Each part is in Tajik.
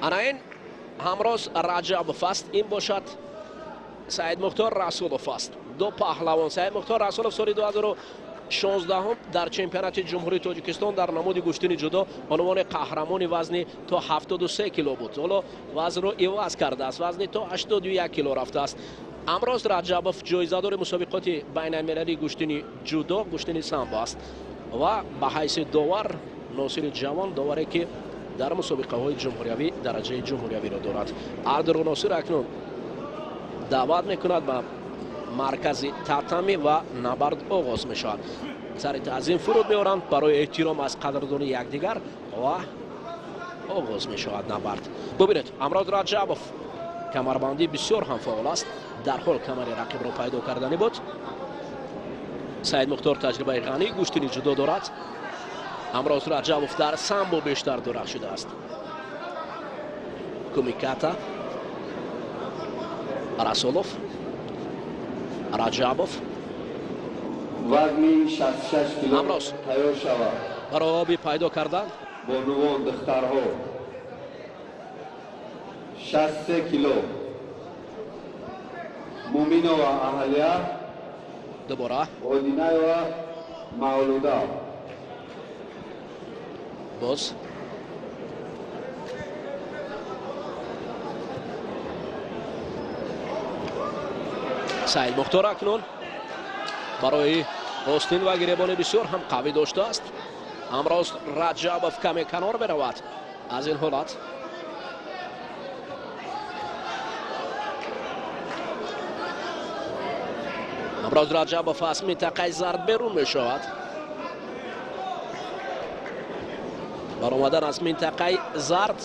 Ана ин Ҳамроз Раҷабов аст, ин бошад Саидмухтор Расулов аст. Ду паҳлавон. Саидмухтор Расулов соли 2016 дар чемпионати Ҷумҳурии Тоҷикистон дар намуди гӯштини ҷудо унвони қаҳрамони вазни то 73 кило буд. Ҳоло вазнро иваз кардааст, вазни то 81 кило рафтааст. Ҳамроз Раҷабов ҷоизадори мусобиқоти байналмилалии гӯштини ҷудо, гӯштини самбо аст ва ба ҳайси довар Носири Ҷавон, доваре ки дар мусобиқаҳои ҷумҳуриявӣ дараҷаи ҷумҳуриявиро дорад. Ардро Носир акнун даъват мекунад ба маркази татами ва набард оғоз мешавад. Сари таъзим фуруд меоранд барои эҳтиром аз қадрдони якдигар ва оғоз мешавад набард. Бубинед, Ҳамроз Раҷабов камарбандӣ бисёр ҳам фаъол аст, дар ҳол камари рақибро пайдо кардани буд. Саидмухтор таҷрибаи ғании гӯштини ҷудо дорад. Ҳамроз Раҷабов дар самбо бештар дурахт шудааст. Кумиката, Расулов, Раҷабов. Вазни 66 кило Ҳамроз тайёр шавад. Барои оби пайдо кардан. Бонувон, духтарҳо 63 кило. Муминова Аҳлия, дубора Одинаева Мавлуда. Боз Саидмухтор акнун барои остин ва гиребони бисёр ҳам қавӣ доштааст. Ҳамроз Раҷабов каме канор меравад аз ин ҳолат. Ҳамроз Раҷабов аз минтақаи зард берун мешавад. Баромадан аз минтақаи зард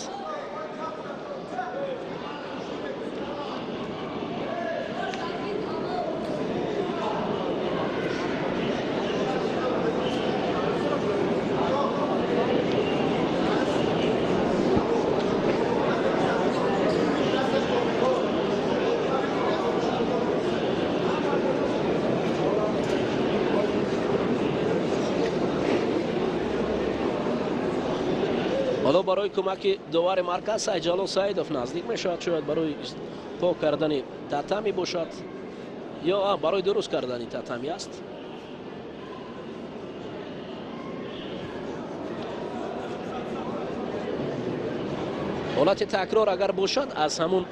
ҳоло барои кӯмаки довари марказ Сайдҷалол Саидов наздик мешавад. Шояд барои пок кардани татами бошад ё барои дуруст кардани татами аст. Ҳолати такрор агар бошад, аз ҳамун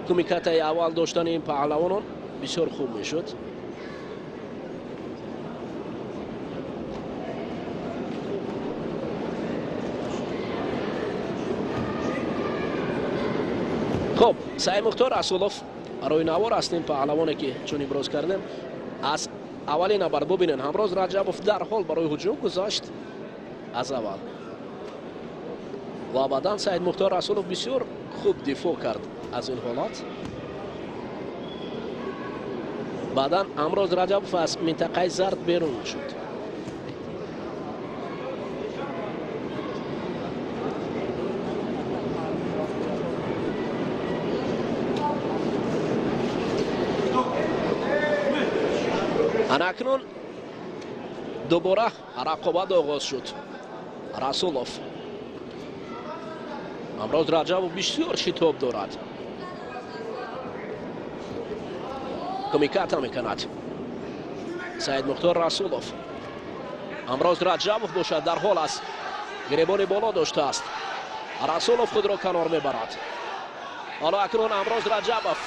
кумикатаи аввал доштани ин паҳлавонон бисёр хуб мешуд. Хоб, Саидмухтор Расулов рӯи навор аст. Ин паҳлавоне ки чун имрӯз кардем аз аввалин набард бубинед, Ҳамроз Раҷабов дар ҳол барои ҳуҷум гузашт аз аввал ва баъдан Саидмухтор Расулов бисёр хуб дифоъ кард аз ин ҳолат. Баъдан Ҳамроз Раҷабов аз минтақаи зард берун шуд. Ана акнун дубора рақобат оғоз шуд. Расулов, Ҳамроз Раҷабов бисёр шитоб дорад. Кумиката мекунад Саидмухтор Расулов. Ҳамроз Раҷабов бошад дар ҳол аст, гиребони боло доштааст. Расулов худро канор мебарад. Ҳоло акнун Ҳамроз Раҷабов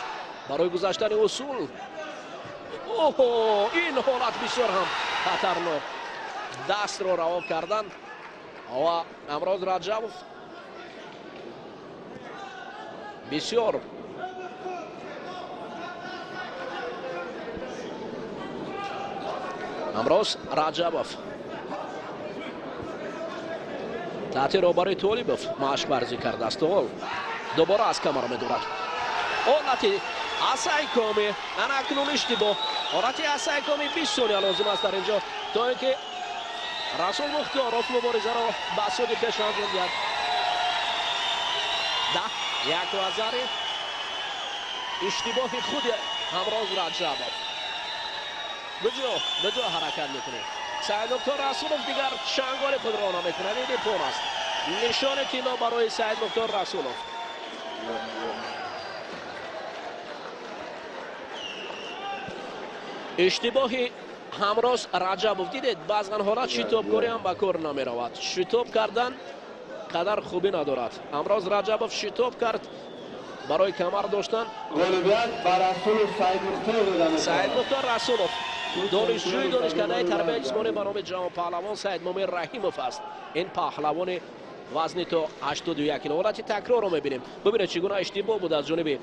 барои гузаштани усул. Оҳо, ин ҳолат бисёр ҳам хатарнок. Дастро раво кардан ва Ҳамроз Раҷабов бисёр Ҳамроз Раҷабов таҳти роҳбари Толибов машқ варзӣ кардааст. Ҳол дубора аз камар медорад. Ҳолати асайкоми, ана акнун иштибоҳ. Ҳолати асайкоми 20 сония лозим аст дар инҷо то ин ки Расул Мухторов муборизаро ба суди хеш анҷом диҳад. Даҳ як вазари иштибоҳи худи Ҳамроз Раҷабов. Куҷо ҳаракат мекунед? Саидмухтор Расулов дигар чанголи худро намекунад. Ин ипон аст. Нишони тилло барои Саидмухтор Расулов. Иштибоҳи Ҳамроз Раҷабов дидед, баъзан ҳолат шитобкорӣ ҳам ба кор намеравад. Шитоб кардан қадар хубӣ надорад. Ҳамроз Раҷабов шитоб кард барои камар доштан. Ғолибият ба Расулов Саидмухтор дода мешавад. Саидмухтор Расулов донишҷӯи донишкадаи тарбияи ҷисмонӣ ба номи ҷавонпаҳлавон Саидмумин Раҳимов аст. Ин паҳлавони вазни то 81 кило. Ҳолати такрорро мебинем. Бибинед, чӣ гуна иштибоҳ буд аз ҷониби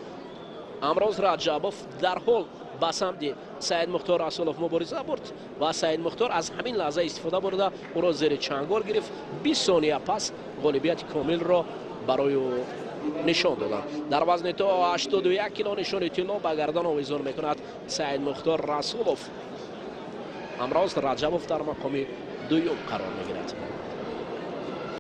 Ҳамроз Раҷабов. Дарҳол ба самти Саидмухтор Расулов мубориза бурд ва Саидмухтор аз ҳамин лаҳза истифода бурда ӯро зери чангол гирифт. 20 сония пас ғолибияти комилро барои ӯ нишон доданд. Дар вазни то 81 кило нишони тилло ба гардан овезон мекунад Саидмухтор Расулов. Ҳамроз Раҷабов дар мақоми дуюм қарор мегирад.